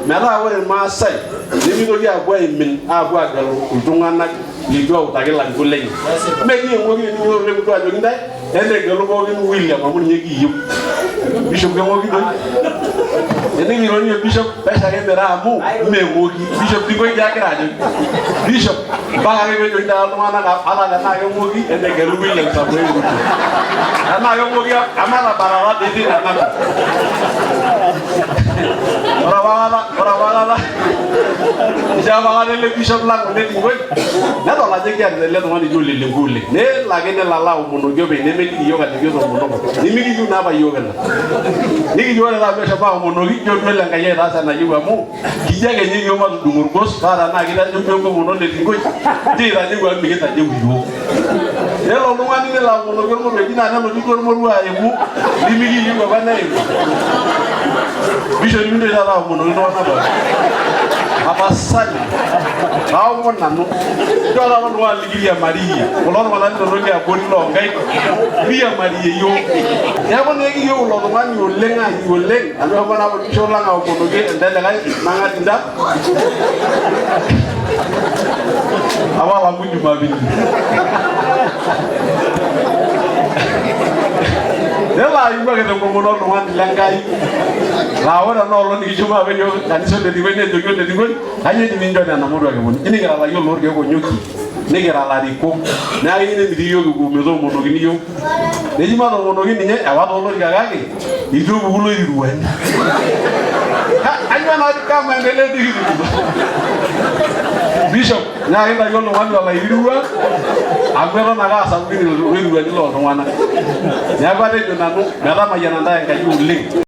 Metaa ore Irmaasai nemitoki aapuo aimin aapuo aagelu iltung'anak leitu eutaki ilarikok lenye. Metii eng'oki tenikilotu nikipuo ajoki intae entegelu pookin William amu ninye kiyieu. Bishop keng'oki doi? Enikirorie Bishop pesho ake miraa amu mee eng'oki. Bishop tinkoji agira ajoki. Bishop mpaka ake pejoki taata iltung'anak ata tenaa keng'oki entegelu William Samoei Ruto. Tenaa keng'oki ematabarata dii tina nanu. Ore apa kata, ore apa kata, isho apa kata ele bishop lang ole Tinkoi, nedol ajo kiarita ele tung'ani ijo ole Lenku oleng. Nelo ake nelo alo aomonoki openy nemeliki iyiook ajoki etoomonoko. Nimikiyieu naa apa iyiook ina. Nikijo ore taa amu eshomo aomonoki, ijo duo elo Enkai aitaas enayieu amu kijo ake ninye iyiook matudung'o orgos paa tenaa kitajeu duo enkomono ole Tinkoi, nchoo eitajeu amu mikitajeu iyiook. Nelo oltung'ani nelo aomonoki ormoruo eji naa nelotu duo ormoruo aimu limikiyieu apa neimu. Bishop mintoki taata aomonoki iltung'anak pookin. Tapasali kaomon nanu nchoo taata oltung'ani likiriamariyie kulo tung'anak linono liabori loonkaik riamariyie iyiook. Neeku naa ekiyieu ilo tung'ani oleng ayieu oleng amu eshomo naa apa orbishop lang aomonoki elde likae mang'atinda apa alamu Jumapili. Nelo ayieu ake tenkomono oltung'ani le Nkai laa ore ena olong nikishomo apa iyiook kanisa ole Tikoi nejoki ole Tikoi kayieu eji mincho nena moruak eponu nikira ilayiok loorkeek onyokie nikira ilarikok neeku keyieu nemitiki iyiook epuo metoomonokini iyiook neji matoomonoki ninye ewa toolorika kake eitu epuku iloiruani kanyoo naa kaa maendeleo nikitumito Bishop nyaaki ntayu oltung'ani lolo airirua amu eton ake aa sapukin iloiruani loltung'anak neeku atejo nanu metamayiana ntae Enkai oleng.